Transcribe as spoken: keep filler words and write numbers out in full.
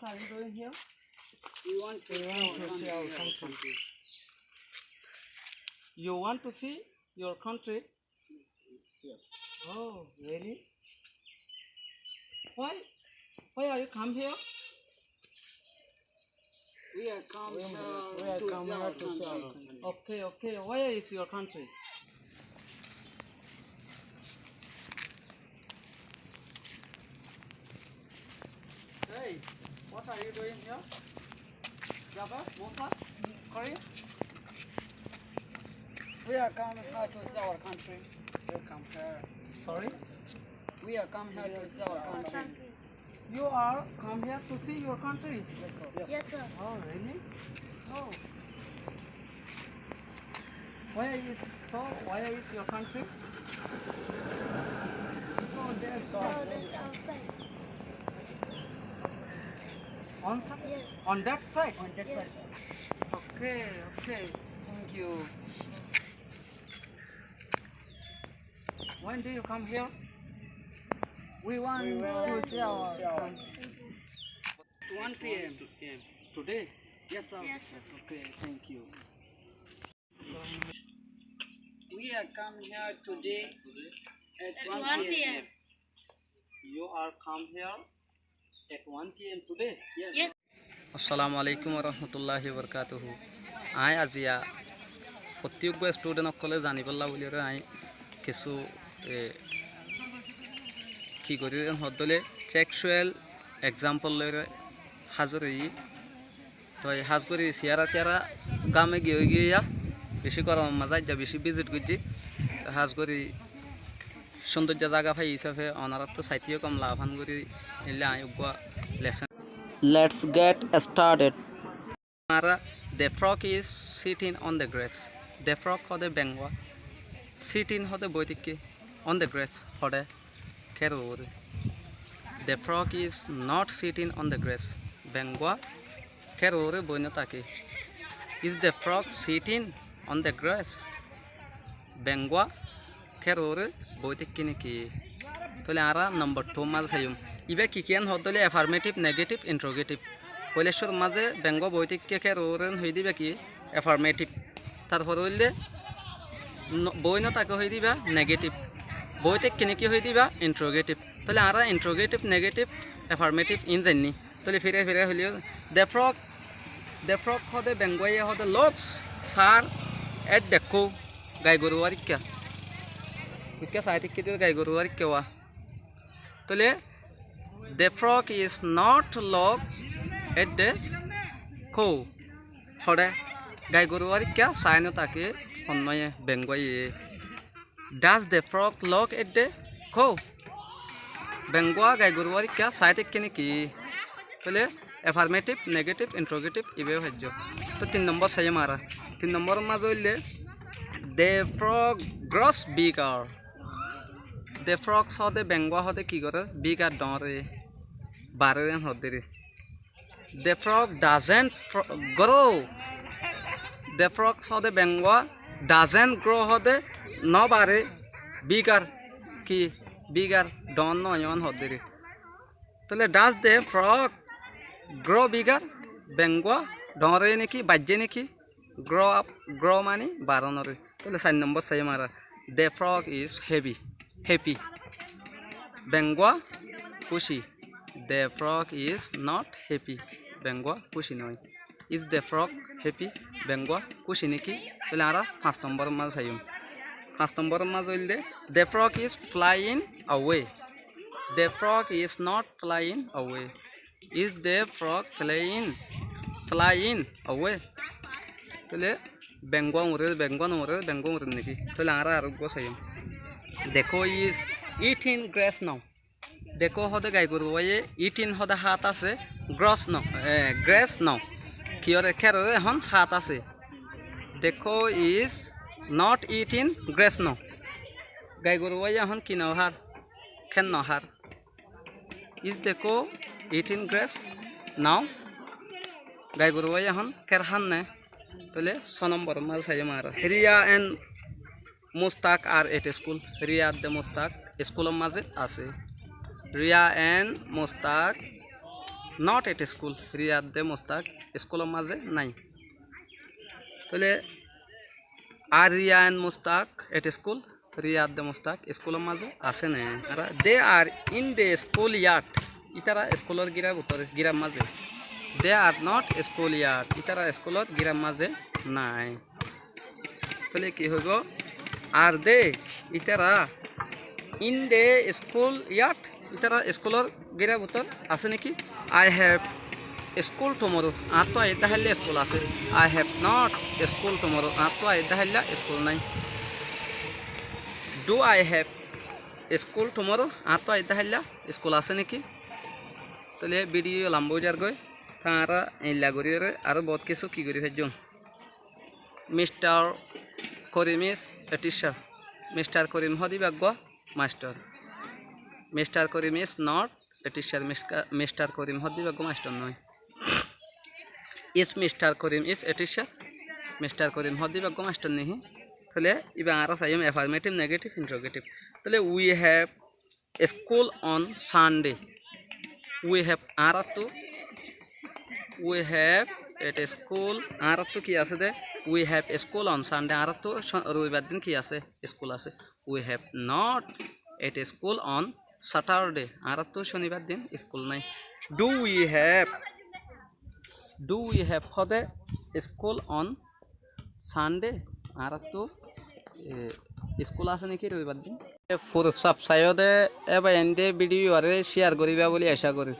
What are you doing here? We want to We see want our to see our country. Country. You want to see your country? Yes, yes, yes. Oh, really? Why? Why are you come here? We are come We, here we are to come see here our to see our country. Country. Okay, okay. Where is your country? Hey, what are you doing here? Jafar, Musa, Karim? We are come here to see our country. We come here. Sorry? We are come here to see our country. You are come here to see your country? Yes, sir. Yes, sir. Oh, really? Oh. Where is, so, where is your country? So, there's So, there's outside. On si-, Yes. On that side? On that Yes. side. Okay, okay. Thank you. When do you come here? We want We want to see our to see our country. One P M. Today? Yes, sir. Yes, sir. Okay, thank you. We are come here today at At one P M. one P M. You are come here at one P M today? Yes. Yes. Assalamu alaikum warahmatulláhi wabarkátuhu. Aññí aziya fottí uggúa student ókkolé zanibólla buliyóre aññí kissú, e, ki gorír en hoddóle textual example loiyóre házor óiyi. Toi hás gorí siyára tiyára gáme giyói giyóiya, bicí goromor mazé aijja bicí visit goijjí. Toi hás gorí cúndoijja zaga fai hísafe onoráttu saitó yó kom lafán gorí eilla aññí uggúa lesson. Let's get started. Añára, the frog is sitting on the grass. The frog hóde bengua. Sitting hóde boi táikke. On the grass hóde kéror uore. The frog is not sitting on the grass. Bengua kéror uore boi no táke. Is the frog sitting on the grass? Bengua kéror uore boi táikke né ki? Tóile añára nombor two mazé saiyum. Ibá ki ki en hoddóle affirmative, negative, interrogative. Foila cúrur mazé bengua boi táikke kéror uore hoiyé de ibá ki? Affirmative. Tarfore óilde no-, boi no táke hoiyé de ibá negative. Boi táikke né ki hoiyé de ibá interrogative. Tóile añára interrogative, negative, affirmative in zainní. Tóile firai firai hoilé, the frog, the frog hóde benguaye hóde looks, saár, at the cow, gai goruwar ikká. Ikká sai táikke de gai goruwar ikká wa. Tóile the frog is not looks at the cow. Hóde gai goruwar ikká sai no táke honnúaye benguaye. Does the frog look at the cow? Bengua gai goruwar ikká sai táikke né ki? Tóile affirmative, negative, interrogative ibá faijjó. Toi tin nombor saiyum añára. Tin nombor mazé óilde, the frog grows bigger. The frog hóde bengua hóde ki goré? Bigger dóñre, baré en hoddé re. The frog doesn't fro-, grow. The frog hóde bengua, doesn't grow hóde no baré, bigger ki, bigger dóñr no óiye en hoddé re. Tóile does the frog grow bigger? Bengua dóñre né ki, baijjé né ki? Grow up, grow mani barónore. Tóile sair nombor saiyum añára. The frog is happy. Happy. Bengua kúci. The frog is not happy. Bengua kúci noó. Is the frog happy? Bengua kúci né ki? Tóile añára fañs nombor mazé saiyum. Fañs nombor mazé óilde, the frog is flying away. The frog is not flying away. Is the frog flying, flying away? Tóile bengua uñrer, bengua no uñrer, bengua uñrer né ki? Tóile añára areggúa saiyum. The cow is eating grass now. The cow hóde gai goruwaye, eating hóde hát asé, grass no, e, grass no. Kiyóre, kérore ehón hát asé. The cow is not eating grass now. Gai goruwaye ehón ki no hár? Kér no hár. Is the cow eating grass now? Gai goruwaye ehón kér hár né? Tóile só nombor mazé saiyum añára. Ria and Mustak are at school. Ria de Mustak eskulor mazé asé. Ria and Mustak Not at school. Riya de Mustak school or mazé nái. Tóile are Riya and Mustak at school? Riya de Mustak school or mazé asé né? Ara, they are in the school yard. Ítara school or gírar bútore, gírar mazé. They are not school yard. Ítara school or gírar mazé nái. Tóile ki hoibo? Are they, ítara, in the school yard, ítara school or gírar bútore asé né ki? I have school tomorrow. Añáttu aiyér de háilla school asé. I have not school tomorrow. Añáttu aiyér de háilla school nái. Do I have school tomorrow? Añáttu aiyér de háilla school asé né ki? Tóile video lamba ói zargói. Te añára eilla goríyore aró bout kessú ki gorí faijjum. Mister Korim is a teacher. Mister Korim hoó de íba eggúa mastor. Mister Korim is not a teacher. Mister, Mister Korim hoó de íba eggúa mastor noó. Is Mister Korim is a teacher? Mister Korim hoó de íba eggúa mastor noó. Tóile íba añára saiyum affirmative, negative, interrogative. Tóile we have school on Sunday. We have, añáráttu, we have at school, añáráttu ki asé de? We have school on Sunday, añáráttu có-, robibar din ki asé? School asé. We have not at school on Saturday, añáráttu cónibar din school nái. Do we have, do we have hoó de school on Sunday? Añáráttu, e, school asé né ki robibar din? E, furuf saf saiyó de, e bái, eén de video aré share goríba buli acá gorír.